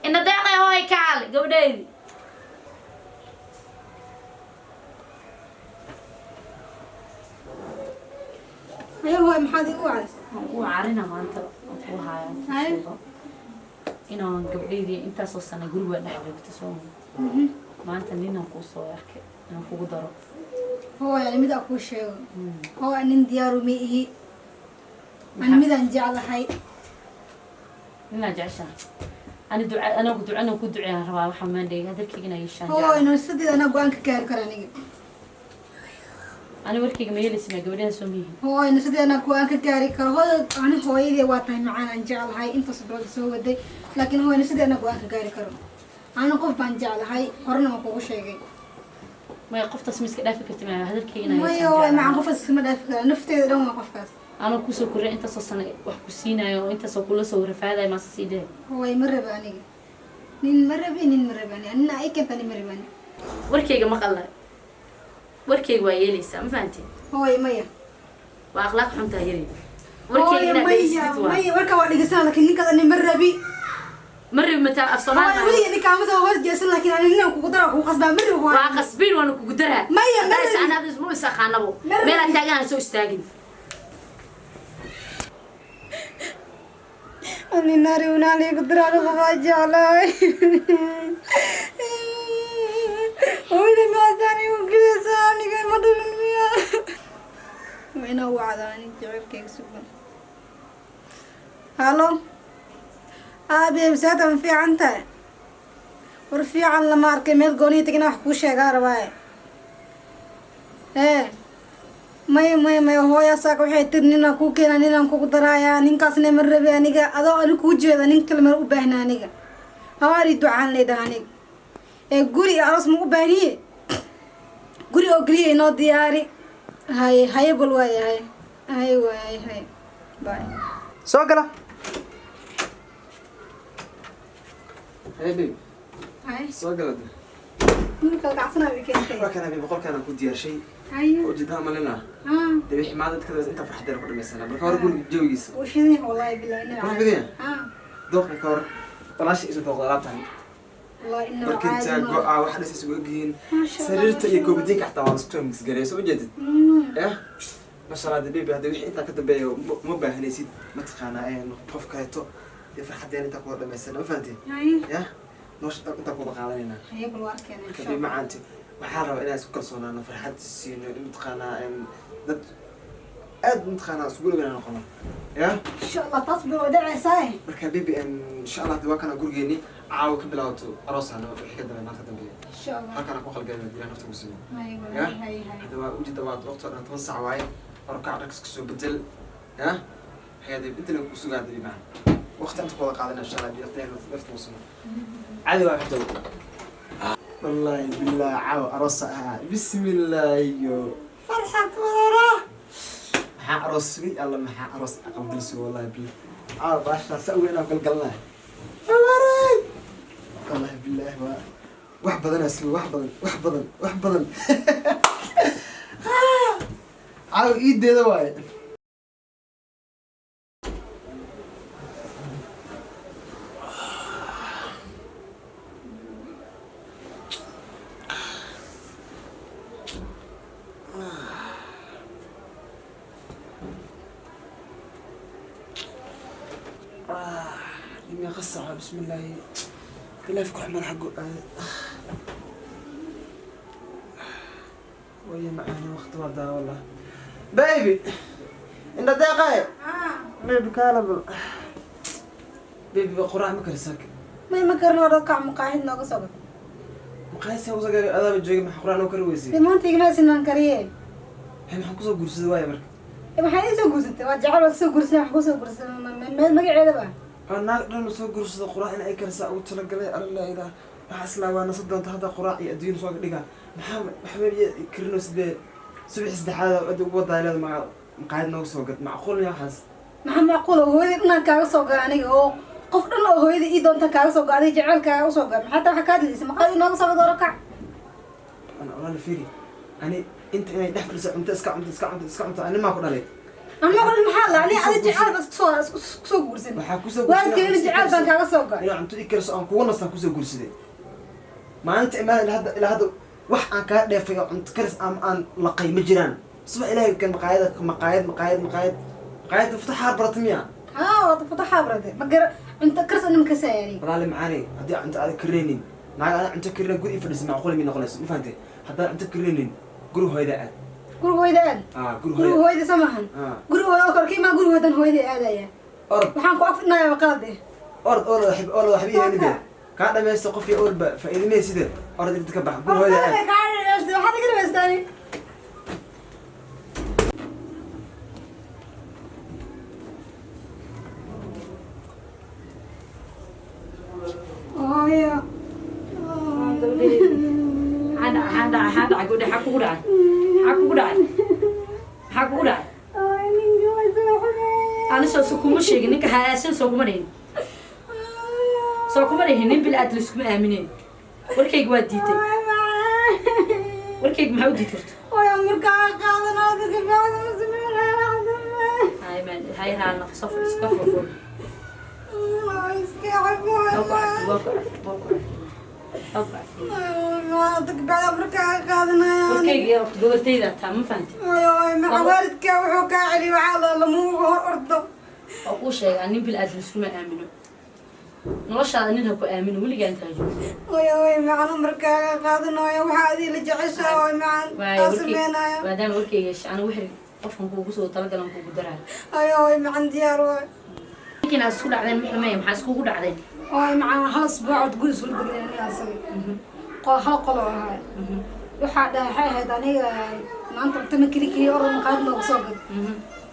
Ina deeqay, hooy, kaal gabadheydii. Ayo hooy, maxaad igu wacday? Waan kuu carina maanta, waan kuu hayaa kuu Haye. sheego inaan gabdhaydii intaasoo sana guriga dhex joogto, soo maanta ninaan kuu soo arkay inaan kugu daro. Hooy, ani mid aan kuu sheego. Hooy, nin diyaaru ma ihi ani, midaan jeclahay. Ninaa jeceshaha? Ani duca, anagu ducana ku duceeyaan rabaa. Waxaa maandheega hadalkayga inaa yeeshaan Hooy, jeclahay. Noloshadeeda anaa go-aan ka gaari kara aniga. Ani warkayga ma yeelaysa? Maa gabadhaha soo miyihin? Hooy, noloshadeeda anaa go-aan ka gaari karo. Hooy, ani hooyadee waa tahay macaan, aan jeclahay, intaas bilood soo waday, laakiin hooy, noloshadeeda anaa go-aan ka gaari karo. Ani qof baan jeclahay, horena waan kugu sheegay. Maya, qoftaas ma iska dhaafi karti? Maa hadalkayga inaa Maya yeeshaan hooy jeclahay. Macaan, qofkaas iskama dhaafi kara, nafteeda dhan waa qofkaas. Anoo kusoo korray, intaasoo sana wax ku siinayo oo intaasoo kula soo rafaadayo, maase sii dhehe. Hooy, ma raba aniga nin, ma rabi nin, ma rabi aniga nin ay keenta, nin ma rabi aniga. Warkayga ma qalna, warkayga waa yeelaysaa, ma fahanti? Hooy, maya. Waa akhlaaq xuntaa yari. Warkayga Hooy, inaad maya. dhegeysatid waa. Maya, warka waa dhegeysana, laakiin ninkaas ani ma rabi. Ma rabi mataa af Hooy, Soomaali? weliga ninkaama soo hoos jeesan, laakiin ani ninaan kugu dara, kugu qasbaa, ma rabi hooy. Waa qasbiin, waana kugu daraa. Maya, ma Haddaa is rabi. anaad isma is aqaanabo. Ma rabi. Meelaad taagan aan soo istaagin. Ani nari unaligu daraanu qabaa jeclahay. Hooyada maasaan igu gelaysaa, aniga ma dhalin miya? Waa inaa wacdaa ani jecelkayga sugan. Halo aabe, saata ma fiican tahay? War fiican lama arkay, meel gooniya tagina wax kuu sheegaa rabaaye. Ee maya, maya, maya hooyaa, saaka waxay tiri ninaan kuu keenaa, ninaan kugu daraayaa, ninkaasna ma rabi aniga. Adoo ani kuu jeeda nin kale ma u baahna aniga. Hawaari ducaan leedhaha aniga ee guri iyo aroos ma u baahniye, guri oo keliya inoo diyaari. Haye, haye, bal waaye, haye, haye, waaye, haye, bye. Soo gala. Hey babe. Haye. Soo gala de. Ninka gacsanaa bay keentay. Waa kana babe, qolkaan ku diyaarshay. Haye. Oo jiddaa malina. Haa. De wixii maanta dadka inta farxadeena ku dhamaysana. Marka hore guriga jawigiisa. Wuu shidan yahay, wallahi billahi inaa. Qurux badan yahay. Haa. Dooqa ka hor. Walaasha isu dooqda alaabtan. Wallahi inaa Barkinta caadi ma go'a waxa dhis isugu egyihiin. Maasha Allah, Sariirta iyo maasha koobadiinka xataa waa la isku mix gareey, soo jeedid. Eh? Masha Allah, de baby, hadda wixii intaa ka dambeeya uma baahanaysid mataqaanaa een qof kaleeto. Dee farxadeena intaa ku wada dhamaysana, ma fahanteen? Haye. Yah? Nolosha intaa ku wada qaadanaynaa. Haye, bal waa arkeena insha Kadib Allah. Macaanti waxaa rabaa inaan isku kalsoonaano, farxad siino, in mataqaanaa dad aad mataqaanaa isugu dhow inaan noqono, ya. Insha Allah, taas bay waa dhacaysaa. Marka baby, insha Allah waa kana gurigeeni caawa ka bilaabato aroosana, wixii ka dambeeya maanta ka dambeeya. Insha Allah. Halkaan ku qalgalna dilaa nafta ku simo. Haye. Ya. Wallahi, haye, haye. Hadda waa ujeeda, waa waqti oo dhan 10 sac waaye, orkac dharka iska soo bedel, ya. Hayade inta lagu sugaa dabi macaan waqti inta ku wada qaadana insha Allah biyo nafta ku simo caadi waa xdow. والله بالله عاو أروس بسم الله يو فرحة ورا maxaa aroos sugay alla, maxaa aroos aqal sugay? Wallahi billah caawa baashaa sa weyn aan galgalnaa. Waray, wallahi billahi waa wax badanaa sugay, wax badan, wax badan, wax badan. Caawa iideeda waaye. Meeqa saaca? Bismillaahi, bilaafka xumar xaggu aaday. Waya macaani, waqti waa daa wallah. Baby, indha deeqay. Baby, kaala bal. Baby, quraac ma karisaa? May, ma karin oo dhadkac maqaaxid nooga soo gal. Maqaayad usoo gaaray, adaaba joogay, maxaa quraac noo kari weysay? Dee maanta igama sinaan kariye. Hay, maxaan kusoo guursaday waaya marka? Ee, maxaa ii soo guursatay? Waa jecel, waa soo guursanay, wax kusoo guursanay meel magaceedaba. Waa naag dhan soo guursada, quraac in ay karisaa ugu talagalay. Alla ilaah, waxaa islaa waa nasa doonta hadda, quraac iyo adduun soo dhigaa. Maxaa waxba karino? Sidee subax saddexaad aad ugu wadaa leeda maga maqaayad nooga soo gad? Macquul miya waxaas? Maxaa macquul oo hooyadii dhanaan kaaga soo gaa aniga, oo qof dhan oo hooyadii ii doonta kaaga soo gaa, adiga jecel kaaga usoo gaa? Maxaa taa? Waxaa kaa hadlaysa maqaayad inooga soo gad, oro kac. Ana walaal, fiiri, ani inta inay dhex fadhiso, cunto iska cunto, iska cunto, iska cunto, ani maa ku dhalay? Ama qolin maxaa la ani adi jecel bas kusoo kusoo guursan. Waxaa kusoo Waalidkayna jecel baan kaaga soo go'ay. Inaa cunto ii kariso aan kugu nastaan kusoo guursaday. Maalinta imaada ilaa hadda, ilaa hadda wax aan kaa dheefay oo cunto karis ama aan laqay ma jiraan. Subax ilaahay kan maqaayada, maqaayad, maqaayad, maqaayad, maqaayad fataxaa barata miya? Haa, waa fataxaa barate. Ma gara cunto karis anima kasaya aniga. Walaali macaani, haddii aan cunto aada karinaynin, naag aan cunto karinayn guri ii fadhiisa macquul mi noqonayso, ma fahantay? Haddaan cunto karinaynin, guri hooyada aad. Guriga hooyada aad. Ah, guri Guriga hooyada. Hooyada soo maahan. Ah. Guriga hooyada korkii maa, guriga hooyadan hooyada aadaya. Orod. Waxaan ku afinayaa qalad eh. Orod, orod, waxib orod, waxba iheelide kaa dhamaysto qof iyo orba faa'iidamaya side. Orod, inta ka bax, guri hooyada aad. Waxaad iga dhamaystaani. Hooyo. Maxaa dhacay? Maxaa dhacay? Maxaa dhacay gabadha? Maxaa kugu dhacay? Maxaa kugu dhacay? Maxaa kugu dhacay? Ay, ninka waa soo xumeeyey. Ani soo kuma sheegin ninka haasan, soo kuma dhihin, soo kuma dhihin nin bil aad laiskuma aaminin. Warkayga waa diiday. Warkayga maxaa u diid horta? Hooyo, markaa qaadanaa dadka bacda ma sameynaya wax dambe. Hay ma hay, raal naqso, fadhiiso, ka furfur. Waa iska Waa ku cafi. cafi, waa ku cafi, waa ku cafi, waa ku cafi. Dadka bacda markaa qaadanaya. Warkayga iyo gabadhayda taa ma fahantay? Hooyo, maca waalidka wuxuu kaa celiyo waxaa la lamuuga hor ordo. Waa kuu sheegaa, nin bil aad laiskuma aamino. Noloshaada nin ha ku aamino weligaa intaa joogto. Hooyo, hooyo macana, markaa qaadanayo waxaa adii la jeceshaa, hooyo macan Waayo taa warkay sameynaya. Maadaama warkayga yeeshay, anigu wixii qofkan kuugu soo talagalan kuugu daraayo. Hooyo, hooyo macan, diyaar waay. Ninkin aad isku dhacdeen ma xumeeya? Maxaa iskugu dhacdeen? Hooyo macan, hal asbuucood guri isula degnay aniga asaga, qol hal qol oo ahay. Waxaa dhahay, waxay ahayd aniga maanta cunto ma keli keliya, orod maqaayad noogu soo gad.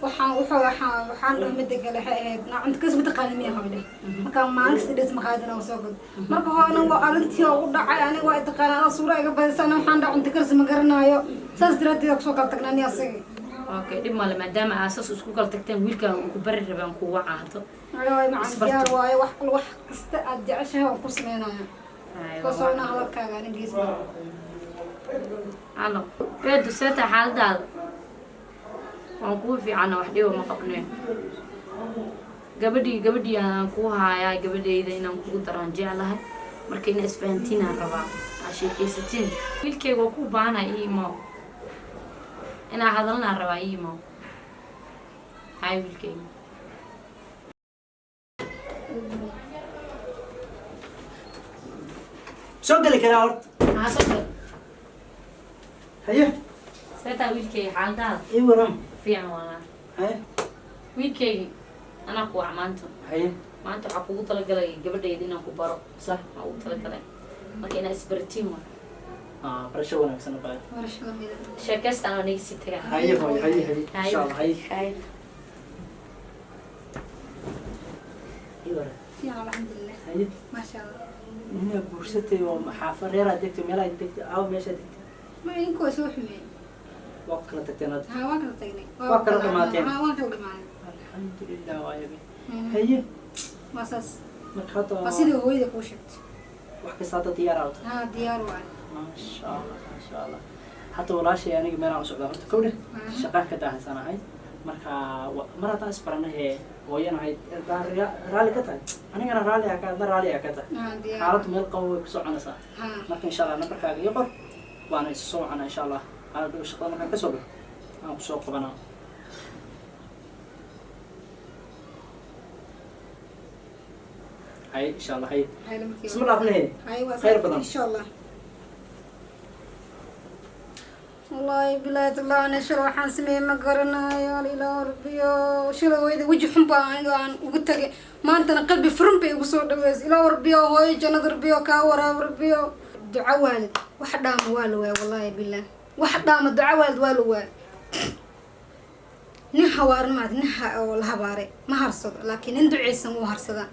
Waxaan wuxuu waxaan waxaan dhahay mida kale waxay ahayd naa cunto karis mataqaani miya hooyo dheh. Markaa maalin kasta dhes maqaayad noogu soo gad. Marka hooyana waa arrintii oo u dhacay, aniga waa taqaana, anaa suura iga badisana. Waxaan dhahay cunto karis ma garanaayo, saas daraaddeed kusoo kala tagnaa aniga asaga. Okay, dhib male, maadaama aasas isku kala tagteen, wiilkan uu ku bari rabaan kuu wacaado. Hooyo macaan. Isbarto. Diyaar waayo, wax wax kasta aad jeceshahay waan ku sameynaya. Ay, kasoo inaa hadalkaaga ani geesma. Halo beedu, seeta xaaladaada? Waan kuu fiicana, wax dhiba ma qabneen. Gabadhii aan kuu haayaa, gabadhayda inaan kugu daraan jeclahay. Marka inaa isfahantiinaan rabaa, aa sheekaysatiin. Wiilkayga waa kuu baahanaa, ii imow, inaa hadalnaan rabaa, ii imow. Hay wiilkayga. Soo geli karaa horta? Maxaa soo gal. Haye. Seetaa wiilkayga, xaaladaada? Ii waram. Fiican waanaa. Haye. Wiilkaygi, anaa ku wac maanta. Haye. Maanta waxaa kugu talagalay gabadhayda inaan ku baro. Sax. Waxaa ugu talagalay marka inaa isbaratiin waa. Ah, barasho wanaagsan baa. Barashada midab. Sheekaystaan oo naga sii tagaa. Haye hooyo, haye, haye, insha Allah, haye. Haye. Ii waram. Fiican, alxamdulilah. Haye. Maasha Allah. Nina guursatay oo xaafa reeraad degtay, meelaad degtay, aaw meeshaad degtay? Ma idinku waa soo xumeeyey. Waa ku kala tagteen hadda? Haa, waan kala tagnay. Waa kala dhamaateen? Haa, waan kala dhamaanay. Alxamdulilah waayabe. Haye. Waa saas. Marka hadda Waa sidii hooyada kuu sheegtay. Wax kasta hadda diyaar aawta? Haa, diyaar waay. Maasha Allah, maasha Allah. Hadda walaashay, aniga meelaan u socdaa horta kowdhe, shaqaan ka daahsanahay. Marka mar haddaan isbaranahe, hooyanahay, haddaan raalli ka tahay, anigana raalli aa ka, adna raalli aa ka tahay. Haa, diyaar. Xaaladdu meel qabo way ku soconaysaa. Haa. Marka insha Allah nambarkaaga ii qor, waana isu soo wacanaa insha Allah. Ana dhow shaqada markaan kasoo baxo aan kusoo qabanaa. Hay, insha Allah, hay. Hay, lambarkii. Isma dhaafnahe. Hay, waa Khayr badan. Insha Allah. Wallaahi bilaahi tallah, ana shalay waxaan sameeyey ma garanayo. Ilaa rabbiyo, shalay hooyada weji xun baa aniga aan ugu tagay, maantana qalbi furan bay igu soo dhaweysay. Ilaa rabbiyo, hooyo jannada rabbiyo kaa waraab rabbiyo. Duco waalid wax dhaama waa la waaya, wallaahi bilaah, wax dhaama duco waalid waa la waaya. Nin hawaaran maad, nin oo la habaaray ma harsado, laakiin nin duceysan wuu harsadaa.